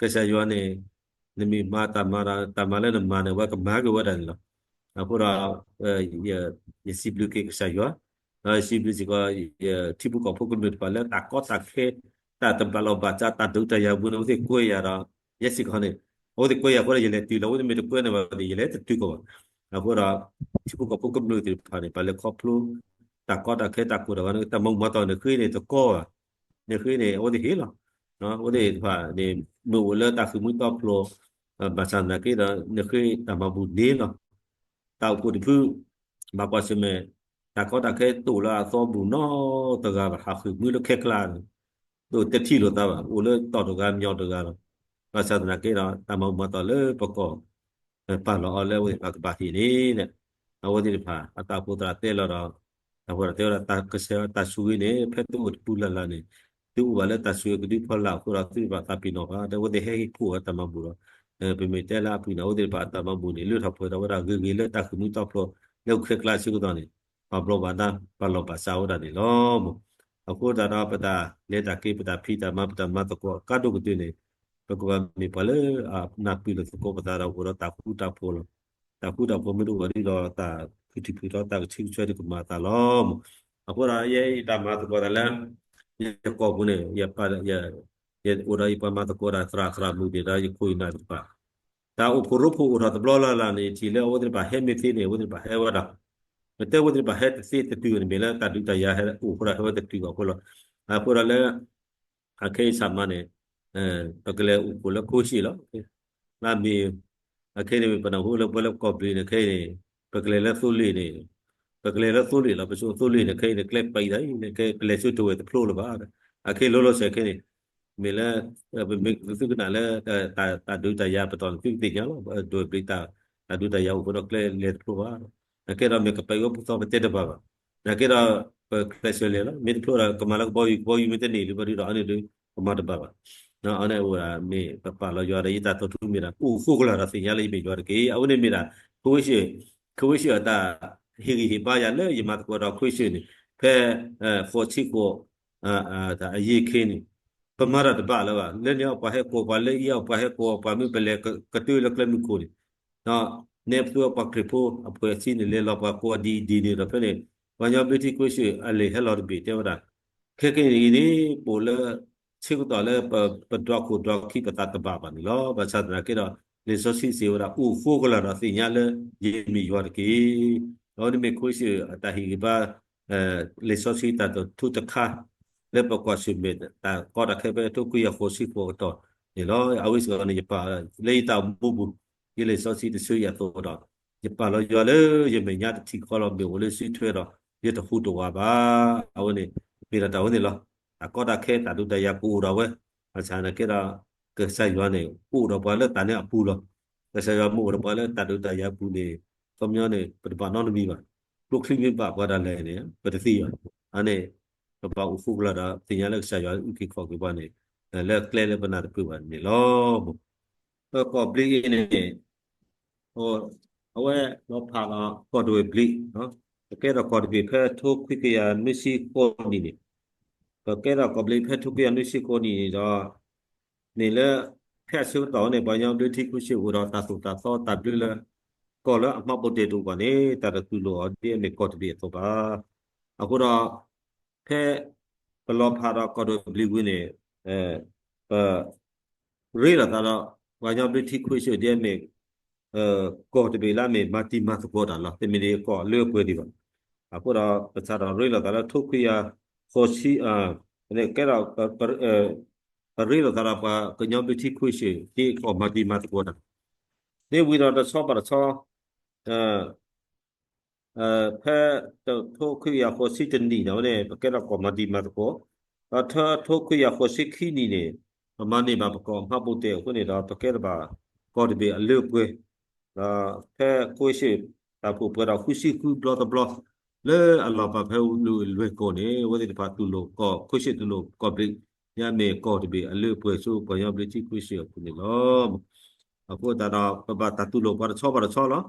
ကစၢ်ယွၤန့ၣ် နမ့ၢ်မၤတၢ်မၤဒီး တၢ်မၤလၢနမၤန့ၣ် အဝဲကမၤက့ၤဝဲဒၣ်န့ၣ်လီၤ. အဃိဒီး ယစံးဘျုးက့ၤကစၢ်ယွၤ, ဒီးယစံးဘျုးစ့ၢ်ကီး ယထံဖိကီၢ်ဖိကမျၢၢ်တဖၣ်လၢတၢ်ကီတၢ်ခဲ တၢ်တဘၣ်လီၢ်ဘၣ်စး တၢ်ဒုးတၢ်ယၤပူၤန့ၣ် အဝဲသ့ၣ်ကွဲယၤဒီး ယဲစ့ၢ်ကီးန့ၣ် အဝဲသ့ၣ်ကွဲယၤအဃိဒီး ယလဲၤတုၤလီၤ. အဝဲသ့ၣ်မ့ၢ်တကွဲန့ၣ်ဘၣ်န့ၣ် ယလဲၤတတုၤကီးဘၣ်. အဃိဒီး ထံဖိကီၢ်ဖိကမျၢၢ်သ့ၣ်တဖၣ်န့ၣ် ပှၤလဲၤခီဖျိ တၢ်ကီတၢ်ခဲတၢ်ကိၢ်တၢ်ဂီၤန့ၣ် တၢ်မၤမၤတီၢ်န့ၣ်ဃ့န့ၣ်တကီဘၣ်. န့ၣ်ဃ့န့ၣ် အဝဲသ့ၣ်ဟ့ၣ်လီၤ. အဝဲသ့ၣ်တဖၣ်န့ၣ် မ့ၢ်အိၣ်လၢတၢ်ဃ့ၢ်မှံဟးဖျိး ဘၣ်ဆၣ်သနာ်က့ဒီး နဃ့တၢ်မၤဘူၣ်န့ၣ်လီၤ. တၢ်အိၣ်ဖှိၣ်တဖု ဘၣ်ကွၢ်ဆၢၣ်မဲာ် တၢ်ကီတၢ်ခဲတအိၣ်လၢအသီဘူၣ်နီတဂၤဘၣ် ဟးဃ့ၢ်မှံလၢခဲကျါန့ၣ် တအိၣ်တထံၣ်လိာ်သးဘၣ် အိၣ်လၢတီၢ်တဂၤမၠီၤတဂၤလီၤ. ဘၣ်ဆၣ်သနာ်က့ဒီး တၢ်မၤဘူၣ်မၤတီၢ်လၢပကီၢ် ပာ်လီၤအီၤလၢအဝဲသ့ၣ်တဖၣ်ကဘၣ်ဟ့ၣ်န့ၣ် အဝဲသ့ၣ်တဖၣ် အတၢ်အိၣ်ဖှိၣ်သရၣ်တဲလီၤဒီး တၢ်အိၣ်ဖှိၣ်သရၣ်တဲဝဲဒၣ် တၢ်ကစၢ်ယွၤတၢ်ဆိၣ်ဂ့ၤန့ၣ် ဖဲတအိၣ်တပူၤလၢ်လၢ်န့ၣ် သုအိၣ်ဘၣ်လၢတၢ်ဆိၣ်ဂ့ၤကဒုဖီလာ်အဃိဒီး သုတဘၣ်သးပ့ၤနီၣ်ဘၣ်. ဒီးအဝဲသ့ၣ်ဟဲဟ့ၣ်ခိၣ်ဝဲတၢ်မၤဘူၣ်ဒီး ပမ့ၢ်တဲလၢအပူၤန့ၣ် အဝဲသ့ၣ်တဖၣ်အတၢ်မၤဘူၣ်န့ၣ် လၢထီၣ်ပှဲၤထီၣ်ဝဲဒၣ်ဂ့ၤဂ့ၤလၢတၢ်ဃ့ၢ်မှံဟးဖျိးလၢခဲကျါဆၢကတီၢ်န့ၣ် ပာ်ဘျီးဘၣ်ဒါ ပာ်လီၤဘၣ်စးဝဲဒၣ်န့ၣ်လီၤ. အဃိသတးဒီး ပတၢ်လဲၤတၢ်က့ၤ ပတၢ်ဖံးတၢ်မၤ ပတၢ်မၤသကိးအကါဒိၣ်ကတၢၢ်န့ၣ် ပကဘၣ်မ့ၢ်ပှၤလၢအနၢ်ပၢၢ်လိာ်သကိးပသးဒီးအိၣ်ဒီးတၢ်ဃူတၢ်ဖိးလီၤ. တၢ်ဃူတၢ်ဖိးမ့ၢ်တအိၣ်ဘၣ်ဒီး တၢ်ဖုၣ်ထံၣ်ဖုၣ်တီ တၢ်ကဆံကဆၢဒုးကမၤအသးလီၤ. အဃိဒီး ယဲယတၢ်မၤသကိးတၢ်လၢ ယကီၢ်ပူၤန့ၣ် ယပာ် ယအိၣ်ဒီးယပှၤမၤသကိးတၢ်သရၣ်သရၣ်မုၣ်သ့ၣ်ဒီး ယခိၣ်ယနၢ်သ့ၣ်တဖၣ် တၢ်အိၣ်ဖှိၣ်ရိဖှိၣ်အိၣ်ထီၣ်တဘျီလၢ်လၢ်န့ၣ် ယထံၣ်လၢအဝဲသ့ၣ်တဖၣ်ဟဲမ့ၢ်သ့န့ၣ် အဝဲသ့ၣ်တဖၣ်ဟဲဝဲဒၣ် ပတဲအဝဲသ့ၣ်တဖၣ်ဟဲတသ့တတုၤန့ၣ် မ့ၢ်လၢတၢ်ဒုးတၢ်ယၤဟဲအိၣ်အဃိဒီးဟဲဝဲတတုၤအဃိလီၤ. အဃိဒီးလၢ အခဲအံၤဆၣ်မၤန့ၣ် ပကလဲၤအိၣ်ဖှိၣ်လၢခိၣ်ဆံၣ်လီၤ. လၢမ့ၢ် အခဲအံၤန့ၣ် ပနၢ်ဟူလၢပှၤလၢကီၢ်ဘျံးန့ၣ် ခဲအံၤန့ၣ် ပကလဲၤလၢသိလ့ၣ်န့ၣ် ပကလဲၤလၢသိလ့ၣ်လီၤ. ပဆိသိလ့ၣ်န့ၣ် ခဲအံၤန့ၣ် ကျဲပံးဒၣ်အံၤန့ၣ် ကလဲၤဆူတဝဲၢ်တဖျိလၢၤဘၣ်. အခဲအံၤလီၤလီၤဆဲးခဲအံၤန့ၣ် မ့ၢ်လၢ ပမ့ၢ်သုကနၣ်လၢ တၢ်ဒုးတၢ်ယၤပတီၢ်န့ၣ် သုကသ့ၣ်ညါလီၤ. ဒဝဲၢ်ဘျံးတၢ် တၢ်ဒုးတၢ်ယၤအိၣ်အဃိဒီးကျဲလဲၤတဖျိဘၣ်. နာ်က့ဒီးမ့ၢ်ကပံးဝဲပူၤသီပတဲတဘၣ်ဘၣ်. နာ်က့ဒီး ပကျဲးစၢးလဲၤလီၤ. မ့ၢ်တဖျိဒီးကမၤလၢကဘီယူၤ ကဘီယူၤမ့ၢ်တန့ၢ်လၢၤဘၣ်ဒီး အန့ၣ်ဒီး ကမၤတဘၣ်ဘၣ်. အန့ၣ်အိၣ်ဒၣ်မ့ၢ်ပပာ်လီၤယွၤဒီး ယတၢ်တိာ်ထူမ့ၢ်ဒၣ် အိၣ်ဃိကလာ်ဒီးသ့ၣ်ညါလၢယမ့ၢ်ယွၤတက့ၢ်. အဝဲန့ၣ်မ့ၢ်ဒၣ် ခိၣ်ဝ့ၢ်ဆ့ၣ် ခိၣ်ဝ့ၢ်ဆ့ၣ်အတၢ်ဟ့ၣ်ဂံၢ်ဟ့ၣ်ဘါယၤလၢယမၤသကိးဒီးခိၣ်ဝ့ၢ်ဆ့ၣ်န့ၣ် ဖဲ ဃိးဆံဃိး အယံၤခဲအံၤန့ၣ် ပမၤတၢ်တဘၣ်လၢၤဘၣ်. လၢန့ၣ်အပှၤဟဲကိး ပှၤလၢအံၤအပှၤဟဲကိး ပှၤမ့ၢ်ပလဲၤကတၢၢ်လၢကျဲမုၢ်ခိၣ်န့ၣ် ဒီးနဲပသူပှၤခရံာ်ဖိအဖှဲးဆံန့ၣ် လဲၤလီၤပှၤကိးဒ်အံၤဒ်န့ၣ်ဒီး ဖဲန့ၣ် ပှၤကညီဘျၢထံခိၣ်ဆ့ၣ် အလဲၤဟဲလီၤတဘ့ၣ်တဲဝဲဒၣ် ခဲကနံၣ်အံၤန့ၣ် ပအိၣ်လၢ ဆၢကတီၢ်လၢပဒွးခိၣ်ဒွးခံပသးတဘၣ်ဘၣ်န့ၣ်လီၤ. ဘၣ်ဆၣ်သနာ်က့ဒီး လံာ်စီဆှံစံးဝဲဒၣ် အိၣ်ဃိကလာ်ဒီးသ့ၣ်ညါလၢ ယမ့ၢ်ယွၤတက့ၢ်. ဒီးန့ၣ်မ့ၢ်ခိၣ်ဆ့ၣ်အတၢ်ဟ့ၣ်ဂံၢ်ဘါ လံာ်စီဆှံတၢ်တိာ်ထူတခါ လၢပကွၢ်ဆၢၣ်မဲာ် တၢ်ကီတၢ်ခဲဖဲထိခွံကယၤဃိးဆံဃိးကတီၢ်န့ၣ်လီၤ. အဝဲစ့ၢ်ကီးန့ၣ် ယပာ်လၢယတၢ်အိၣ်မူပူၤ ယလံာ်စီဆှံတဆၢယၤအသိးဒီး ယပာ်လီၤယွၤလၢယမဲာ်ညါတထံၣ်ဃီလီၤ မ့ၢ်အိၣ်လၢစုထွဲဒီး ယတဟူးတဝးဘၣ်. အဝဲန့ၣ် မ့ၢ်ဒၣ်တၢ်ဝဲန့ၣ်လီၤ. တၢ်ကီတၢ်ခဲတၢ်ဒုးတၢ်ယၤကအိၣ်ဒီးဝဲ ဘၣ်ဆၣ်သနာ်က့ဒီး ကစၢ်ယွၤန့ၣ် အိၣ်ဒီးပှၤလၢတၢ်န့ၣ်အပူၤလီၤ. ကစၢ်ယွၤမ့ၢ်အိၣ်ဒီးပှၤလၢတၢ်ဒုးတၢ်ယၤအပူၤန့ၣ် ခီပညီန့ၣ် ပတဘၣ်နီတမံၤဘၣ်. ကျိချံမ့ၢ်ဘၣ်ပှၤဒၣ်လဲာ်န့ၣ် ပတသံဘၣ်. အန့ၣ် ပဘၣ်အိၣ်ဃိကလာ်ဒီး သ့ၣ်ညါလၢကစၢ်ယွၤအုၣ်က့ၤခီၣ်က့ၤပှၤန့ၣ် လၢကျဲလၢပနၢ်တပၢၢ်ဘၣ်န့ၣ်လီၤ. ပကီၢ်ဘျံးအံၤန့ၣ် အဝဲလီၤဖးလီၤကီၢ်တဝဲၢ်ဘျံး, ပကဲထီၣ်ကီၢ်တဘ့ၣ်ဖဲထိခွံကယၤနွံဆံဃိးနံၣ်န့ၣ်, ပကဲထီၣ်ကီၢ်ဘျံးဖဲထိခွံကယၤနွံဆံဃိးနံၣ်န့ၣ်ဒီး မ့ၢ်လၢ ဖဲအဆၢကတီၢ်န့ၣ် ပှၤကညီဘျၢထံခိၣ်ဆ့ၣ်အိၣ်ဒီးတၢ်သိၣ်တၢ်သီတၢ်ဘျၢလၢ ကီၢ်လၢအမှတ်ပုံတင်တအိၣ်ဘၣ်န့ၣ် တၢ်တတူၢ်လိာ်အီၤဒ်အမ့ၢ်ကီၢ်တဘ့ၣ်အသိးဘၣ်. အဃိဒီး ဖဲပလီၤဖးဒီးကီၢ်တဝဲၢ်ဘျံးဝံၤန့ၣ် ပ ရ့လိာ်သးဒီး ပှၤကညီဘျၢထံခိၣ်ဆ့ၣ်ဒ်အမ့ၢ် ကီၢ်တဘ့ၣ်လၢအမ့ၢ်မၤတံၤမၤသကိးတၢ်လီၤ. တမ့ၢ်ဒ်ကီၢ်အလၢအပှဲၤဒံးဘၣ်. အဃိဒီး ပစးထီၣ်ရ့လိာ်သးလၢထိခွံကယၤဃိးဆံ ကဲဒီး ပရ့လိာ်သးဒီးပှၤကညီဘျၢထံခိၣ်ဆ့ၣ် ဒ်ကီၢ်မၤတံၤမၤသကိးတၢ် ဒ်ဝံၤဒီးတဆီဘၣ်တဆီ ဖဲထိခွံကယၤဃိးဆံတနံၣ်န့ၣ်ဝဲန့ၣ် ပကဲထီၣ်ကီၢ်မၤတံၤမၤသကိး, ဒီးထိခွံကယၤဃိးဆံခံနံၣ်န့ၣ် ပမၤန့ၢ်ဘၣ်ပကီၢ်မှတ်ပုံတင်အဃိန့ၣ်ဒီး ပကဲထီၣ်ဘၣ်ကီၢ်တဘ့ၣ်အလၢအပှဲၤ, ဒီးဖဲခိၣ်ဆ့ၣ်တၢ်ဖှိၣ်ပှဲၤဒီးဃုဆံဃုဘျီတဘျီ လၢအလီၤဘၣ်ဖဲလွဲၢ်ကီၢ်န့ၣ် အဝဲသ့ၣ်တဖၣ်တူၢ်လိာ်ကီၢ်ခိၣ်ဆ့ၣ်တူၢ်လိာ်ကီၢ်ဘျံး ဒ်အမ့ၢ်ကီၢ်တဘ့ၣ်အလၢအပှဲၤဆူပှၤကညီဘျၢထံခိၣ်ဆ့ၣ်အပူၤန့ၣ်လီၤ. အဃိသတးဒီး ပဘၣ်တၢ်တူၢ်လိာ်ပှၤတဆီဘၣ်တဆီလီၤ.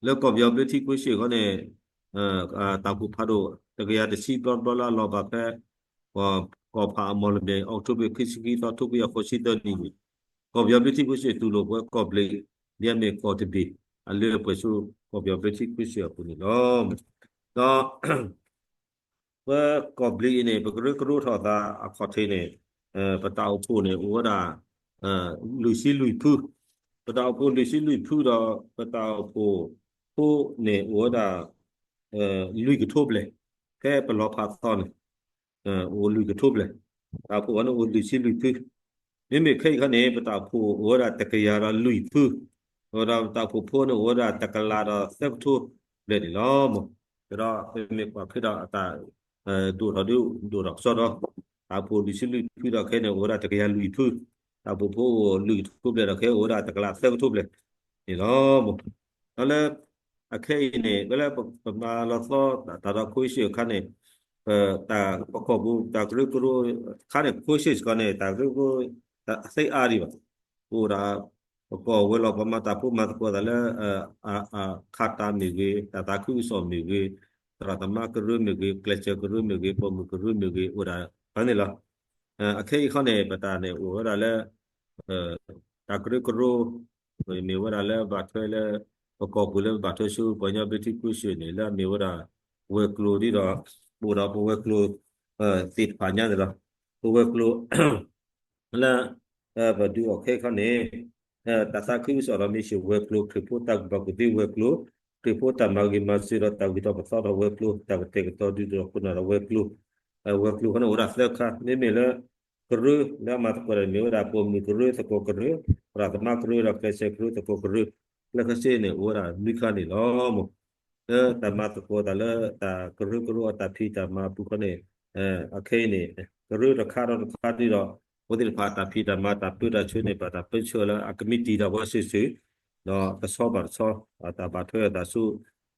လၢကီၢ်ပယီၤဘျၢထံခိၣ်ဆ့ၣ်အဂီၢ်န့ၣ် တၢ်ဖှိၣ်ဖးဒိၣ် တကယၤတဆံဘျီတဘျီလၢအလီၤဘၣ်ဖဲ ကီၢ်ဖးအမီၢ်လမၠဲၣ် October ခံဆံခံသီ ထိခွံကယၤဃိးဆံသၢနံၣ်န့ၣ် ကီၢ်ပယီၤဘျ့ထံခွ့ၣ်စ့ၣ်သူၣ်လိာ်ပဝဲကီၢ်ဘျံး ဒ်အမ့ၢ်ကီၢ်တဘ့ၣ် အလၢအပှဲၤဆူ ကီၢ်ပယီၤဘျ့ထံခွ့ၣ်စ့ၣ်အပူၤန့ၣ်လီၤ. ဒီး ပကီၢ်ဘျံးအံၤန့ၣ် ပကရၢကရိထီၣ်သးအခီၣ်ထံးန့ၣ် ပတၢ်အိၣ်ဖှိၣ်န့ၣ် အိၣ်ဝဲဒၣ် လွံၢ်ဆံလွံၢ်ဖု, ပတၢ်အိၣ်ဖှိၣ်လွံၢ်ဆံလွံၢ်ဖုဒီး ပတၢ်အိၣ်ဖှိၣ်ဖိန့ၣ် အိၣ်ဝဲဒၣ် လွံၢ်ကထိဘျဲၣ်, ဖဲပလီၤဖးသီန့ၣ် အိၣ်လွံၢ်ကထိဘျဲၣ်, တၢ်အိၣ်ဖှိၣ်ဝဲန့ၣ်အိၣ်လွံၢ်ဆံလွံၢ်ဖု, မ့မ့ၢ်ခဲအံၤခီန့ၣ် ပတၢ်အိၣ်ဖှိၣ်အိၣ်ဝဲဒၣ်တကယၤဒီးလွံၢ်ဖု, ဒီးပတၢ်အိၣ်ဖှိၣ်ဖိန့ၣ်အိၣ်ဝဲဒၣ်တကလးဒီးသၢကထိဘျဲၣ်န့ၣ်လီၤ. ဒီးပမ့ၢ်ကွၢ်ခဲဒီးအတၢ် ဒိၣ်ထီၣ်ဒိၣ်ထီၣ်ကစီဒီး တၢ်အိၣ်ဖှိၣ်လွံၢ်ဆံလွံၢ်ဖုဒီးခဲအံၤန့ၣ် အိၣ်ဝဲဒၣ်တကယၤလွံၢ်ဖု, တၢ်အိၣ်ဖှိၣ်ဖိအိၣ်လွံၢ်ကထိဘျဲၣ်ဒီးခဲအံၤအိၣ်ဝဲဒၣ်တကလးသၢကထိဘျဲၣ်န့ၣ်လီၤ. ဒီးလၢ အခဲအံၤန့ၣ် ဖဲလၢပမၤလီၤသီတၢ်ဒီး ခွ့ၣ်စ့ၣ်အခါန့ၣ် တၢ်ပကီၢ်ပူၤ တၢ်ကရၢကရိအခါန့ၣ် ခွ့ၣ်စ့ၣ်စ့ၢ်ကီးန့ၣ် တၢ်ကရၢကရိ တသ့အါဒံးဘၣ်. အိၣ်ဒၣ် ပကီၢ်ဝဲၤလီၢ် ပှၤမၤတၢ်ဖိမၤသကိးတၢ်လၢ ခးတၢ်မ့ၢ်ဂ့ၤ, တၢ်သးခုကစီၣ်မ့ၢ်ဂ့ၤ, သရၣ်သမါကရၢမ့ၢ်ဂ့ၤ, ကျဲးစၢးကရၢမ့ၢ်ဂ့ၤ, ပိာ်မုၣ်ကရၢမ့ၢ်ဂ့ၤ အိၣ်ဒၣ်ဖဲန့ၣ်လီၤ. အခဲအံၤခီန့ၣ် ပတၢ်န့ၣ်အိၣ်ဝဲဒၣ်လၢ တၢ်ကရၢကရိ မ့ၢ်ဝဲဒၣ်လၢဘၣ်ထွဲလၢ ပကီၢ်ပူၤလၢဘၣ်ထွဲဆူ ပှၤကညီဘျ့ထံခွ့ၣ်စ့ၣ်န့ၣ် လၢအမ့ၢ်ဝဲဒၣ် ဝဲၤကျိၤဒ်ဒီး အိၣ်ဒီးပဝဲၤကျိၤ သ့ၣ်တဖၣ်ညါန့ၣ်လီၤ. ပဝဲၤကျိၤ လၢ ပဒုးအီၣ်ခဲအံၤခီန့ၣ် တၢ်သးခုကစီၣ်ဒီးမ့ၢ်စ့ၢ်ဝဲၤကျိၤ, ခရံာ်ဖိတၢ်ကူၣ်ဘၣ်ကူၣ်သ့ဝဲၤကျိၤ, ခရံာ်ဖိတၢ်မၤဂ့ၤမၤစၢၤဒီးတၢ်ဂုၤထီၣ်ပသီထီၣ်ဝဲၤကျိၤ, တၢ်ကတဲာ်ကတီၤဒုးဒီးခိၣ်နၢ်ဒီးဝဲၤကျိၤ, ဝဲၤကျိၤခီန့ၣ်အိၣ်ဝဲဒၣ်သၢခါ, မ့မ့ၢ်လၢ ကရၢလၢအမၤသကိးတၢ်န့ၣ်မ့ၢ်ဝဲဒၣ် ပိာ်မုၣ်ကရၢသကိးကရၢ, သရၣ်သမါကရၢဒီးကျဲးစၢးကရၢသကိးကရၢ, လၢခဲစ့ၣ်န့ၣ်အိၣ်ဝဲဒၣ်နွံခါန့ၣ်လီၤ. လၢတၢ်မၤသကိးတၢ်လၢတၢ်ကရၢကရိအတၢ်ဖံးတၢ်မၤအပူၤခီန့ၣ် အခဲအံၤန့ၣ် ကရၢတခါဒီးတခါဒ်ဒီး ဖိသ့ၣ်တဖၣ်တၢ်ဖံးတၢ်မၤတၢ်ပၢတၢ်ဆှၢန့ၣ် ဘၣ်တၢ်ပၢဆှၢလၢအကမံးတံာ်တၢ်ဝဲစုာ်စုာ်, ဒီးတဆီဘၣ်တဆီ တၢ်ဘၣ်ထွဲအသးဆူ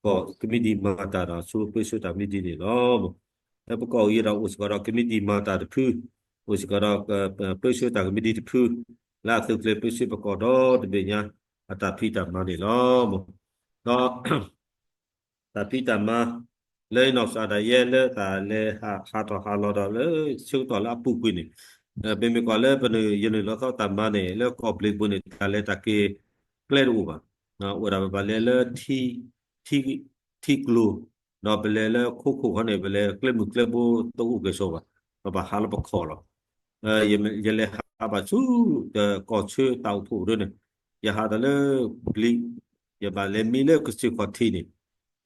ကီၢ်ကမံးတံာ်မၤတၢ်ဒီးဆူပၢဆှၢတၢ်မံးတံာ်န့ၣ်လီၤ. လၢပကီၢ်အံၤဒီးအိၣ်စ့ၢ်ကီးဒီးကမံးတံာ်မၤတၢ်တဖု, အိၣ်စ့ၢ်ကီးဒီး ပၢဆှၢတၢ်ကမံးတံာ်တဖု, လၢအသုးကျဲၤပၢဆှၢပကီၢ်ဒီတဘ့ၣ်ညါ အတၢ်ဖံးတၢ်မၤန့ၣ်လီၤ. ဒီး တၢ်ဖံးတၢ်မၤ လၢနီၢ်ကစၢ်ဒၣ်ယဲလၢတၢ်လဲၤဟးထီၣ်ဟးလီၤဒီးလၢဆၢကတီၢ်လၢအပူၤကွံာ်န့ၣ်, ပမ့ၢ်ကွၢ်လၢပနုာ်ယနုာ်လီၤသီတၢ်မၤန့ၣ် လၢကီၢ်ဘျံးပူၤန့ၣ် တၢ်လဲၤတၢ်က့ၤကျဲတအိၣ်ဘၣ်. အိၣ်ဒၣ်ပဘၣ်လဲၤလၢ ထံကျိၤ, ဒီးပလဲၤလၢခိခိၣ်ခီန့ၣ် ပလဲၤကျဲမုၢ်ကျဲဘိတအိၣ်ကဲၣ်ဆိးဘၣ်, ပဘၣ်ဟးလၢပခီၣ်လီၤ. ယလဲၤဟးဘၣ်ဆူ ကီၢ်ဆၢတၢ်အိၣ်ဖှိၣ်ဒၢန့ၣ်, ယဟးဒီးလၢဘျံး, ယဘၣ်လဲၤမံလၢကစၢၢ်ခီၣ်ထံးန့ၣ်,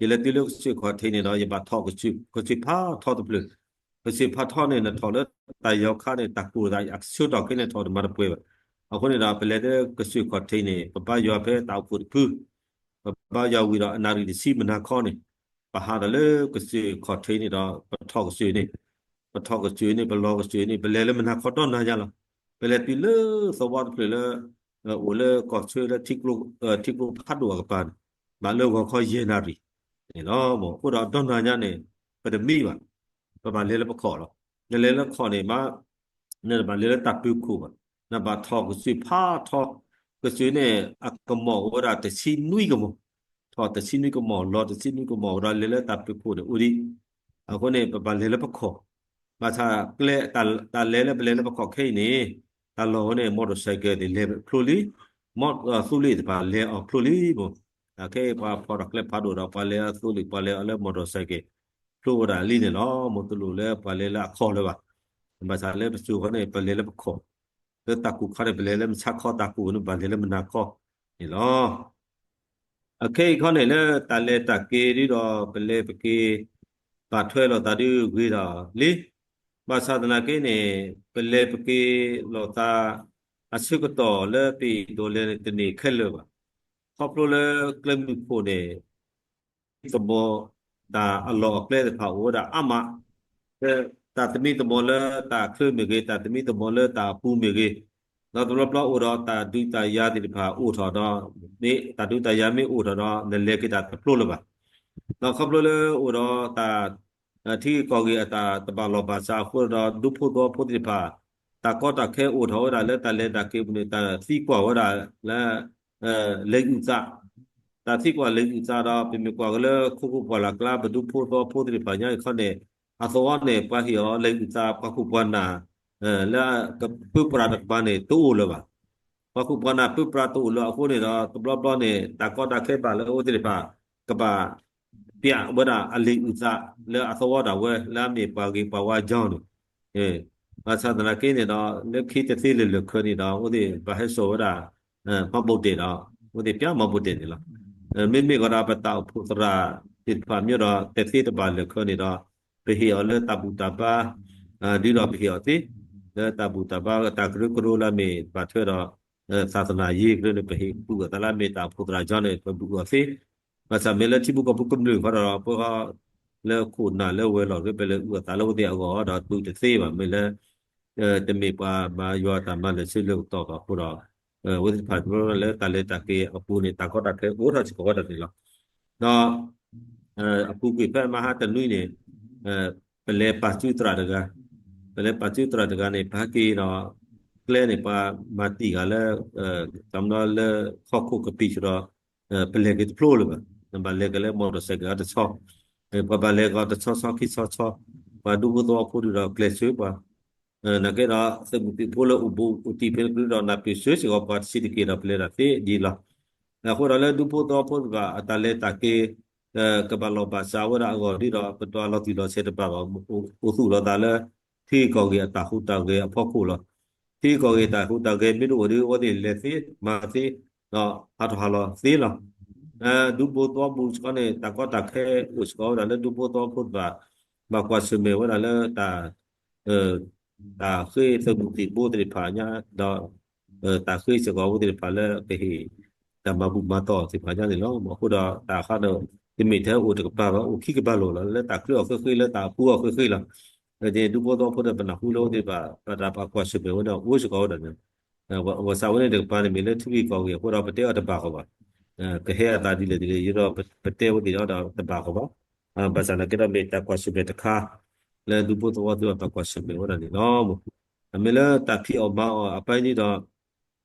ယလဲၤတုၤလၢကစၢၢ်ခီၣ်ထံးန့ၣ်ဒီး ယဘၣ်ထီၣ်ကစၢၢ်ဖးထီတဖျၢၣ်, ကစၢၢ်ဖးထီန့ၣ် နထီၣ်လၢတၢ်ယီၤခါန့ၣ် တၢ်ကိၢ်သးအဆၢကတီၢ်ခဲအံၤန့ၣ် ထီၣ်တမၤတပှဲၤဘၣ်. အဃိန့ၣ်ဒီး ပလဲၤလၢကစၢၢ်ခီၣ်ထံးန့ၣ် ပဘါယွၤဖဲတၢ်အိၣ်ဖှိၣ်တဖု, ပဘါယွၤဝံၤဒီးအနၣ်ရံၣ်တဆံမုၢ်နၤခီန့ၣ်, ပဟးဒီးလၢကစၢၢ်ခီၣ်ထံးန့ၣ်ဒီး ပထီၣ်ကစၢၢ်န့ၣ်, ပထီၣ်ကစၢၢ်န့ၣ် ပလီၤကစၢၢ်န့ၣ် ပလဲၤလၢမုၢ်နၤခီဒီနၤညါလီၤ. ပလဲၤတုၤလၢသဝီတဖျၢၣ်လၢ အိၣ်လၢကီၢ်ဆၢလၢ ထံကျိဖးဒိၣ်အကပၤန့ၣ်, ဘၣ်လၢဂီၤခီယဲၢ်နၣ်ရံၣ်န့ၣ်လီၤ. အဃိဒီးဒီနၤညါန့ၣ် ပတမံဘၣ်, ပဘၣ်လဲၤလၢပခီၣ်လီၤ. နလဲၤလၢခီၣ်န့ၣ် မ့ၢ် နတဘၣ်လဲၤလၢတၢ်ပၢၤခိၣ်ဘၣ်, နဘၣ်ထီၣ်ကစၢၢ်ဖးထီ, ကစၢၢ်န့ၣ် အကမီၤအိၣ်ဝဲဒၣ်တဆံနွံကမီၤ, ထီၣ်တဆံနွံကမီၤ လီၤတဆံနွံကမီၤ ဒီးလဲၤလၢတၢ်ပၢၤခိၣ်န့ၣ်အိၣ်ဒံး. အဃိန့ၣ် ပဘၣ်လဲၤလၢပခီၣ်, ဘၣ်ဆၣ်ကျဲ တၢ်လဲၤလၢပလဲၤလၢပခီၣ်ခဲအံၤန့ၣ် တၢ်လီၢ်ဝဲန့ၣ် မော်တော်ဆိုင်ကယ်န့ၣ် လဲၤဖျိလံ, မီ သူလ့ၤတဖၣ်လဲၤအီၤဖျိလံမး. အခဲအံၤပှၤဖီၣ်တၢ်ကျဲဖးဒိၣ်ဒီး ပှၤလဲၤအသူလ့ၤ ပှၤလဲၤအီၤလၢ မော်တော်ဆိုင်ကယ် ဖျိဝဲဒၣ်လံန့ၣ်လီၤ. မ့ၢ်တလိၣ်လၢပှၤလဲၤလၢအခီၣ်လၢၤဘၣ်. ဘၣ်ဆၣ်လၢပစိၤခီန့ၣ် ပလဲၤလၢပခီၣ်, လၢတၢ်ကူၣ်ခါန့ၣ် ပလဲၤလၢမုၢ်ဆါခီ, တၢ်ကူၣ်န့ၣ် ဘၣ်လဲၤလၢမုၢ်နၤခီန့ၣ်လီၤ. အခဲအံၤခီန့ၣ် လၢတၢ်လဲၤတၢ်က့ၤဒ်ဒီး ပလဲၤပက့ၤ ဘၣ်ထွဲလိာ်သးဒ်ဂ့ၤဒီးလံ. ဘၣ်ဆၣ်သနာ်က့န့ၣ် ပလဲၤပက့ၤလိာ်သး အဆၢကတီၢ်လၢပအဲၣ်ဒိးလဲၤန့ၣ် တန့ၢ်ခဲလၢာ်ဘၣ်. ခီဖျိလၢကျဲမုၢ်ခိၣ်န့ၣ် သမီၤ တၢ်အလီၢ်အကျဲသ့ၣ်တဖၣ်အိၣ်ဝဲဒၣ်အါမး, တၢ်သမံသမိးလၢတၢ်ချၢမ့ၢ်ဂ့ၤ, တၢ်သမံသမိးလၢတၢ်အပူၤမ့ၢ်ဂ့ၤ, ဒီးတဘျီဘျီအိၣ်ဒီးတၢ်ဒုးတၢ်ယၤသ့ၣ်တဖၣ်အိၣ်ထီၣ်ဒီး, မ့ၢ်တၢ်ဒုးတၢ်ယၤမ့ၢ်အိၣ်ထီၣ်ဒီး နလဲၤက့ၤတၢ်တဖျိလၢၤဘၣ်. ဒီးခီဖျိလၢအိၣ်ဒီးတၢ် ထံဂုၤကီၢ်ဂၤအတၢ်တဘၣ်လီၢ်ဘၣ်စးအဃိဒီး ဒူဖိသဝီဖိသ့ၣ်တဖၣ် တၢ်ကီတၢ်ခဲအိၣ်ထီၣ်ဝဲဒၣ်လၢတၢ်လဲၤတၢ်က့ၤပူၤန့ၣ် တၢ်သံကွၢ်ဝဲဒၣ်လၢ လဲၤအုၣ်သး, တၢ်သံကွၢ်လဲၤအုၣ်သးဒီး ပမ့ၢ်ကွၢ်က့ၤလၢခိခိၣ်ပှၢ်လၢ်ကျါ ပဒူဖိသဝီဖိသ့ၣ်တဖၣ်ညါအံၤခီန့ၣ် အသဝီန့ၣ် ပှၤဟ့ၣ်အီၤလဲၤအုၣ်သး ပှၤခိၣ်ပှၤနၢ် လၢကပၢပြးတကပၤန့ၣ် တအိၣ်လၢၤဘၣ်. ပှၤခိၣ်ပှၤနၢ်ပၢပြးတအိၣ်လၢအဃိန့ၣ်ဒီး တဘျီဘျီန့ၣ် တၢ်ကီတၢ်ခဲဘၣ်လၢအအိၣ်သ့ၣ်တဖၣ် ကဘၣ် ပျးဝဲဒၣ်အလံာ်အုၣ်သးလၢအသဝီဒၣ်ဝဲ လၢအမ့ၢ်ပှၤဂ့ၤပှၤဝါကၠီန့ၣ် ဘၣ်ဆၣ်သနာ်က့န့ၣ်ဒီး လၢခံတသ့လၢာ်လၢာ်ခၢန့ၣ်ဒီး အဝဲသ့ၣ်ဘၣ်ဟဲစိာ်ဝဲဒၣ် မှတ်ပုံတင် ဒီး အဝဲသ့ၣ်ပျး မှတ်ပုံတင် န့ၣ်လီၤ. မ့မ့ၢ်ကီးဒီး ပတၢ်အိၣ်ဖှိၣ်သရၣ်သ့ၣ်တဖၣ်မ့ၢ်ဒီး တသ့တဘၣ်လၢာ်ခၢန့ၣ်ဒီး ပဟ့ၣ်အီၤလၢတၢ်ဘူၣ်တၢ်ဘါ ဒ်ဒီးပဟ့ၣ်အီၤသ့ လၢတၢ်ဘူၣ်တၢ်ဘါတၢ်ကရၢကရိလၢအမ့ၢ်ဘၣ်ထွဲဒီး သာသနာရေးကရၢန့ၣ် ပဟ့ၣ်ဘူၣ်အသးလၢအမ့ၢ်တၢ်အိၣ်ဖှိၣ်သရၣ်ကၠီန့ၣ် ပဘူၣ်အီၤသ့ ဘၣ်ဆၣ်မ့ၢ်လၢထံဖိကီၢ်ဖိကမျၢၢ်ဃီဒီး ပှၤလၢခိၣ်နၢ်လၢဝဲၤလီၢ် ပလဲၤအုၣ်အသးလၢအဝဲသ့ၣ်အဂီၢ်ဒီး တုၤတသ့ဘၣ် မ့ၢ်လၢ တမ့ၢ်ပှၤမၤယွၤတၢ်မၤလၢာ်ဆၢလၢာ်ကတီၢ်ဘၣ်အဃိဒီး အဝဲသ့ၣ်တဖၣ်လၢတၢ်လဲၤတၢ်က့ၤအပူၤန့ၣ် တၢ်ကီတၢ်ခဲအိၣ်ထီၣ်စ့ၢ်ကီးဝဲဒၣ်န့ၣ်လီၤ. ဒီး အပူၤကွံာ်ဖဲမဟါတနွံန့ၣ် ပလဲၤပာ်စုသရၣ်တဂၤ, ပလဲၤပာ်စုသရၣ်တဂၤန့ၣ် ပဟဲက့ၤဒီး ကျဲန့ၣ် ပှၤမၤတံၢ်ဂၤလၢ တမနီလၢဟီၣ်ခိၣ်ကပံာ်ဆိဒီး ပလဲၤက့ၤတဖျိလၢၤဘၣ်, နဘၣ်လဲၤက့ၤလၢ motorcycle အတဆီ, ပှၤဘၣ်လဲၤကီးတဆီဆီခံဆီဆီ, ပှၤဒူဖိသဝီဖိဒုးဒီးကျဲးစၢးပှၤ နာ်က့ဒီး သုးမုၢ်သံၣ်ဘိလၢအိၣ်ဘူးအိၣ်တံၢ်ဖဲန့ၣ်ကရူၢ်ဒီး နၢ်ပၢၢ်စၢၤစ့ၢ်ကီးပှၤတဆံးတက့ၢ်ဒီး ပလဲၤတၢ်သ့ဒ်လီၤ. အဃိဒီးလၢဒူဖိသဝီဖိတဖၣ်အတၢ်လဲၤတၢ်က့ၤ ကဘၣ်လီၢ်ဘၣ်စးဝဲဒၣ်အဂီၢ်ဒ်ဒီး ပတလီၤတံၢ်လီၤဆဲးတဘၣ်ဘၣ်, အိၣ်သူၣ်လီၤသးလၢ ထံကီၢ်ဂ့ၢ်အတၢ်ဟူးတၢ်ဂဲၤအဖီခိၣ်လီၤ. ထံကီၢ်ဂ့ၢ်တၢ်ဟူးတၢ်ဂဲၤမ့ၢ်တအိၣ်ဒီး အဝဲသ့ၣ်လဲၤသ့မၤသ့ ဒီးဟးထီၣ်ဟးလီၤသ့လီၤ. ဒူဖိသဝီဖိစ့ၢ်ကီးန့ၣ် တၢ်ကီတၢ်ခဲအိၣ်စ့ၢ်ကီးဝဲဒၣ်လၢဒူဖိသဝီဖိတဖၣ် ဘၣ်ကွၢ်ဆၢၣ်မဲာ်ဝဲဒၣ်လၢတၢ် တၢ်ဃ့သုးမုၢ်သံၣ်ဘိသ့ၣ်တဖၣ်ညါ ဒီး တၢ်ဃ့စ့ၢ်ကီးအဝဲသ့ၣ်တဖၣ်လၢကဟ့ၣ် တၢ်မၤဘူၣ်မၤတီၢ်သ့ၣ်တဖၣ်ညါန့ၣ်လီၤ. အဃိဒီးတၢ်ဃးဒီး တမ့ၢ်ထဲအိၣ်တကပၤဘၣ် အိၣ်ခံကပၤလိာ်လီၤ လၢတၢ်ချၢအီၤဃ့ဃ့ လၢတၢ်အပူၤအီၤဃ့ဃ့လီၤ. ဒူဖိသဝီဖိဒီးပနၢ်ဟူလၢအဝဲသ့ၣ်တဖၣ် ပတၢ်ပာ်ကွၢ်ဆၢၣ်မဲာ်ဝဲဒၣ်အိၣ်စ့ၢ်ကီးဝဲဒၣ်န့ၣ် ဝဲစးဝဲန့ၣ်တကပၤန့ၣ်မ့ၢ်လၢထံဂ့ၢ်ကီၢ်ဂ့ၢ်အဃိဒီး ပတဲအီၤတဘၣ်ဃီဘၣ်. ကဟဲအသးဒ်လဲၣ်ဒ်လဲၣ် ယဒီးပတဲဝဲသ့ၣ်ဒီးတဘၣ်ဃီဘၣ်. ဘၣ်ဆၣ်သနာ်က့ဒီးမ့ၢ်တၢ်ကွၢ်ဆၢၣ်မဲာ်တခါ လၢဒူဖိသဝီဖိသ့ၣ်တဖၣ်ပာ်ကွၢ်ဆၢၣ်မဲာ်ဝဲဒၣ်န့ၣ်လီၤ. အမ့ၢ်လၢတၢ်ဖံးအီၣ်မၤအီၣ်အပိုင်းန့ၣ်ဒီး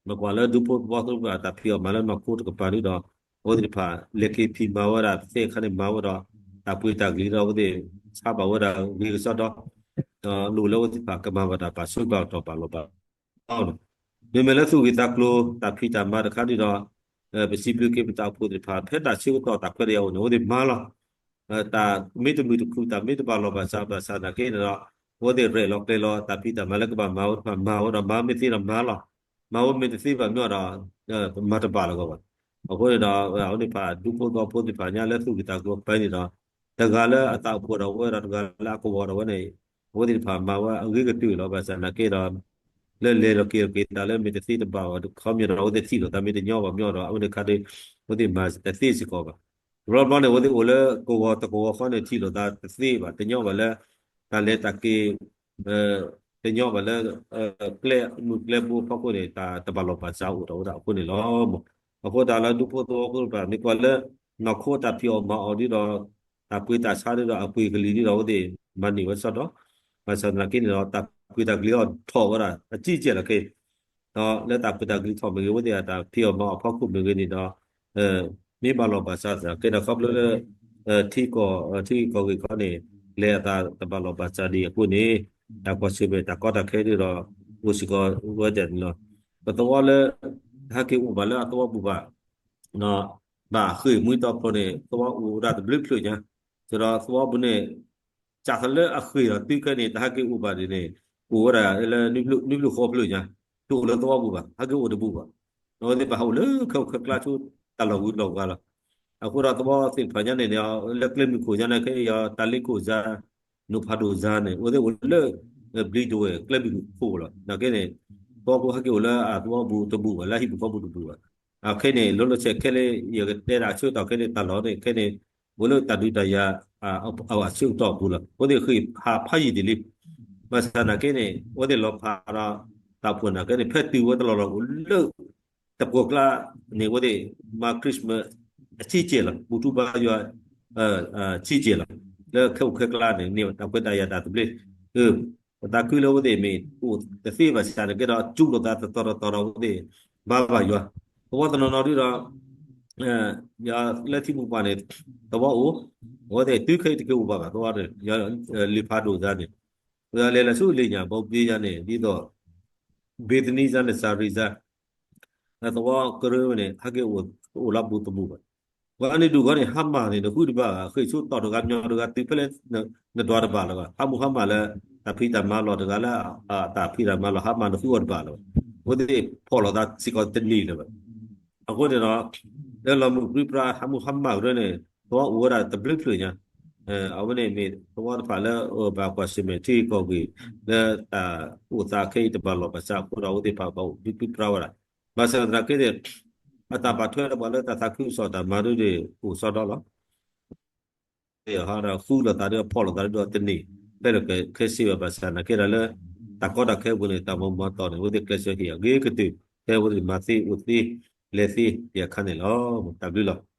မ့ၢ်ကွၢ်လၢဒူဖိသဝီဖိသ့ၣ်တဖၣ်တၢ်ဖံးအီၣ်မၤလၢနီၢ်ခိတကပၤန့ၣ်ဒီး အဝဲသ့ၣ်တဖၣ်လဲၤက့ၤဖံးမၤဝဲဒၣ်သ့ၣ်အခါန့ၣ် မၤဝဲဒီး တၢ်ပှ့ၤတၢ်ကလံၤဒီးအဝဲသ့ၣ် ဆါဘၣ်ဝဲဒၣ်ဂ့ၤကစီဒီ ဒီးလိၣ်လၢအဝဲသ့ၣ်တဖၣ်ကမၤဘၣ်တၢ်ပာ်ဆၢဘၣ်တီၢ်ဘၣ်လီၢ်ဘၣ် မ့မ့ၢ်လၢသူၣ်ဂ့ၢ်သးကျိၤ တၢ်ဖံးတၢ်မၤတခါန့ၣ်ဒီး ပစံးဘျုးက့ၤပတၢ်အိၣ်ဖှိၣ်သ့ၣ်တဖၣ် ဖဲတၢ်ဆၢကတီၢ်တၢ်ခွဲးတၢ်ယာ်အိၣ်န့ၣ် အဝဲသ့ၣ်မၤလီၤ. တၢ်မ့ၢ်တမုာ်တခုၣ် တၢ်မ့ၢ်တဘၣ်လီၢ်ဘၣ်စးဘၣ်ဆၣ်သနာ်က့န့ၣ်ဒီး အဝဲသ့ၣ်ရဲၣ်လီၤကျဲၤလီၤ တၢ်ဖံးတၢ်မၤလၢကဘၣ်မၤဝဲတဖၣ်မၤဝဲဒီး မၤမ့ၢ်သ့ဒီးမၤလီၤ. မၤဝဲမ့ၢ်တသ့ဘၣ်မ့ၢ်ဒီး မၤတဘၣ်လၢၤဘၣ်. အဃိန့ၣ်ဒီး အဝဲသ့ၣ်တဖၣ်ဒူဖိသဝီဖိသ့ၣ်တဖၣ်ညါလၢသူၣ်ဂ့ၢ်သးကျိၤအပိုင်းန့ၣ်ဒီး တဂၤလၢအသးအိၣ်ဖှိၣ်ဒီးဝဲဒီးတဂၤလၢအကဝီၤဒီးဝဲန့ၣ် အဝဲသ့ၣ်တဖၣ်မၤဝဲအဂ့ၤကတၢၢ်လီၤ. ဘၣ်ဆၣ်သနာ်က့ဒီး လၢလဲၤလီၤက့ၤလီၤက့ၤသးလၢမ့ၢ်တသ့တဘၣ်ဘၣ်တခီမ့ၢ်ဒီး အဝဲသ့ၣ်ထံၣ်လိာ်သးမ့ၢ်တညီဘၣ်မ့ၢ်ဒီး အဝဲန့ၣ်ခါဒီး အဝဲသ့ၣ်မၤတသ့စ့ၢ်ကီးဘၣ်. တဘျီဘျီန့ၣ် အဝဲသ့ၣ်အိၣ်လၢကဝီၤတကဝီၤဃီန့ၣ် ထံၣ်လိာ်သးတသ့ဘၣ် တညီဘၣ်လၢ တၢ်လဲၤတၢ်က့ၤ တညီဘၣ်လၢ ကျဲမုၢ်ကျဲဘိအဖီခိၣ်န့ၣ် တၢ်တဘၣ်လီၢ်ဘၣ်စးအိၣ်ထီၣ်ဝဲဒၣ်အဃိန့ၣ်လီၤ. အဃိတၢ်လၢဒူဖိသဝီဖိတဖၣ် မ့ၢ်ကွၢ်လၢ နီၢ်ခိတၢ်ဖံးအီၣ်မၤအီၣ်ဒ်ဒီး တၢ်ပှ့ၤတၢ်ဆါဒ်ဒီး အပှ့ၤကလံၤဒ်ဒီး အဝဲသ့ၣ်မၤန့ၢ်ဝဲစီဒီး ဘၣ်ဆၣ်သနာ်က့န့ၣ်ဒီး တၢ်ပှ့ၤတၢ်ကလံၤအီၤထီၣ်ဝဲဒၣ် အကံကဲလီၤခဲအံၤ ဒီးလၢတၢ်ပှ့ၤတၢ်ကလံၤထီၣ်မ့ၢ်ဂ့ၤ အဝဲသ့ၣ်အတၢ်ဖံးအီၣ်မၤအီၣ်အဖီခိၣ်မ့ၢ်ဂ့ၤန့ၣ်ဒီး မ့ၢ်ဘၣ်လီၢ်ဘၣ်စးသနာ်က့ဒီး ခီဖျိလၢ ထံကီၢ် ထံကီၢ်ဂ့ၢ်ခီန့ၣ် လဲၤအသးတဘၣ်လီၢ်ဘၣ်စးဒံးအဃိန့ၣ် တၢ်ကွၢ်ဆၢၣ်မဲာ်တၢ်ကီတၢ်ခဲဒ်ဒီး အိၣ်စ့ၢ်ကီးဝဲဒၣ်န့ၣ်လီၤ. ပသဝီလၢ တဟဲက့ၤအိၣ်ဘၣ်လၢအသဝီပူၤဘၣ် ဘၣ်ဃ့ၢ်မှံတီဖျိန့ၣ် သဝီအိၣ်ဝဲဒၣ်တဘျုးဖျၢၣ်ညါ, ဒီးသဝီပူၤန့ၣ် စးထီၣ်လၢအဃ့ၢ်ဒီးတုၤခဲအံၤန့ၣ် တဟဲက့ၤအိၣ်ဘၣ်ဒ်န့ၣ် အိၣ်ဝဲဒၣ်လၢနွံဖျၢၣ်ဃိးဖျၢၣ်ညါ, တအိၣ်လၢသဝီပူၤဘၣ်, ဟဲက့ၤအိၣ်တဘူးဘၣ်. အဝဲသ့ၣ်ဘၣ်ဟးအိၣ်လၢခဲအံၤခဲကျါဆူတၢ်လီၢ်ဂုၤလီၢ်ဂၤလီၤ. အဃိဒီးသဝီသ့ၣ်တဖၣ်ညါန့ၣ်န့ၣ် လၢကျဲမုၢ်ခိၣ်ညါန့ၣ် ခဲအံၤ တၢ်လ့ကိၣ်စါ, နိၣ်ဖးဒိၣ်စါန့ၣ် အဝဲသ့ၣ်အိၣ်လၢ ဘျံးဒဝဲၢ်ကျဲမုၢ်ခိၣ်လီၤ. နာ်က့န့ၣ် သဝီဖိဟဲက့ၤအိၣ်လၢအသဝီပူၤတဘူးဘၣ်, လၢဟံၣ်ပူၤဃီပူၤတဘူးဘၣ်. အခဲအံၤန့ၣ် လီၤလီၤဆဲးခဲလၢာ် ယကတဲဒၣ်အဆၢကတီၢ်ခဲအံၤန့ၣ် တၢ်လီၢ်န့ၣ် ခဲအံၤန့ၣ် အိၣ်လၢတၢ်ဒုးတၢ်ယၤ အဆၢကတီၢ်အပူၤလီၤ. အဝဲသ့ၣ်ဃ့ၢ်ဟးဖးယံာ်ဒ်လံ. ဘၣ်ဆၣ်သနာ်က့န့ၣ် အဝဲသ့ၣ်လီၤဖးဒီး တၢ်ဖှိၣ်နာ်က့န့ၣ် ဖဲတုၤဝဲတလီၢ်လီၢ်အိၣ်လၢ တပှီၢ်ကျါန့ၣ် အဝဲသ့ၣ်မၤ Christmas အဆံးကဲၢ်လီၤ, ဘူၣ်ထူဘါယွၤ ဆံးကဲၢ်လီၤ. လၢခဲအံၤခဲကျါန့ၣ် န့ၢ်တၢ်ခွဲးတၢ်ယာ်တၢ်သဘျ့ ပသးခုလၢအဝဲသ့ၣ်မ့ၢ်အိၣ်တသ့ဘၣ်ဆၣ်နာ်က့ဒီး စူးလိာ်သးတတီၤတတီၤဒီးအဝဲသ့ၣ်ဘါဘၣ်ယွၤ, သဝီတနီၤနီၤဒ်ဒီး လၢထံမိၢ်ပှၢ်န့ၣ် သဝီအိၣ်, အဝဲသ့ၣ်တုၤခဲအံၤတက့ၤအိၣ်ဘၣ်ဘၣ် သဝီန့ၣ် လံာ်ဖးဒိၣ်စါန့ၣ်, လဲၤလီၤဆူလ့ၣ်ညါ ဘီဘ့ယါန့ၣ် ဒ်သိး ဘ့သနံစါန့ၣ် စၤရံစါ သဝီကရၢန့ၣ် ဟဲက့ၤအိၣ်လၢဘူးတဘူးဘၣ်. ပှၤန့ၣ်ဒုးဂီၢ်န့ၣ် ဟါမၢ်န့ၣ် နဃုတဘၣ်ဘၣ်, ဃ့ၢ်ဆိတီၢ်တဂၤ မညီတဂၤ တုၤဖဲလဲၣ် နဒွးတဘၣ်လၢၤဘၣ်. ဟးမူဟါမၢ်လၢ တၢ်ဖံးတၢ်မၤလီၢ်တဂၤလၢ တၢ်ဖံးတၢ်မၤလီၢ်ဟါမၢ် နဃုအီၤတဘၣ်လၢၤဘၣ်. အဝဲသ့ၣ်ဖီၣ်လိာ်သးစ့ၢ်ကီးတန့ၢ်လၢၤဘၣ်. အဃိန့ၣ်ဒီး လၢလီၤမုၢ်ပြံပြါ ဟးမူဟါမၢ်ကရၢန့ၣ် သဝီအိၣ်ဝဲဒၣ်တဘျုးဖျၢၣ်ညါ. အဝဲန့ၣ်မ့ၢ်သဝီတဖၣ်လၢ ဘၣ်ကွၢ်ဆၢၣ်မဲာ်ထံကီၢ်ဂ့ၢ် လၢတၢ်အိၣ်သးခဲအံၤတဘၣ်လီၢ်ဘၣ်ဆၣ်အဃိဒီး အဝဲသ့ၣ်တဖၣ်ဘၣ်အိၣ်ဘျုးပြံပြါဝဲဒၣ်. ဘၣ်ဆၣ်သနာ်က့န့ၣ် အတၢ်ဘၣ်ထွဲဒီးပှၤလၢတၢ်သးခုကစီၣ်တၢ်မၤဒ်န့ၣ် အိၣ်စီဒီလီၤ. ဃုလိာ်သးဒီးဖီၣ်လိာ်သးဒီးတန့ၢ် ဖဲလၢာ်ခဲဆ့ဘၣ်. ဘၣ်ဆၣ်သနာ်က့ဒီးလၢ တၢ်ကီတၢ်ခဲအပူၤန့ၣ် တၢ်မၤမၤတီၢ်န့ၣ် အဝဲသ့ၣ်ကျဲးစၢးဟ့ၣ်အဂ့ၤကတၢၢ် ဖဲအဝဲသ့ၣ်မၤသ့အိၣ်သ့ လဲၤသ့ ယခါန့ၣ်လီၤ. တၢ်ဘျုးလီၤ.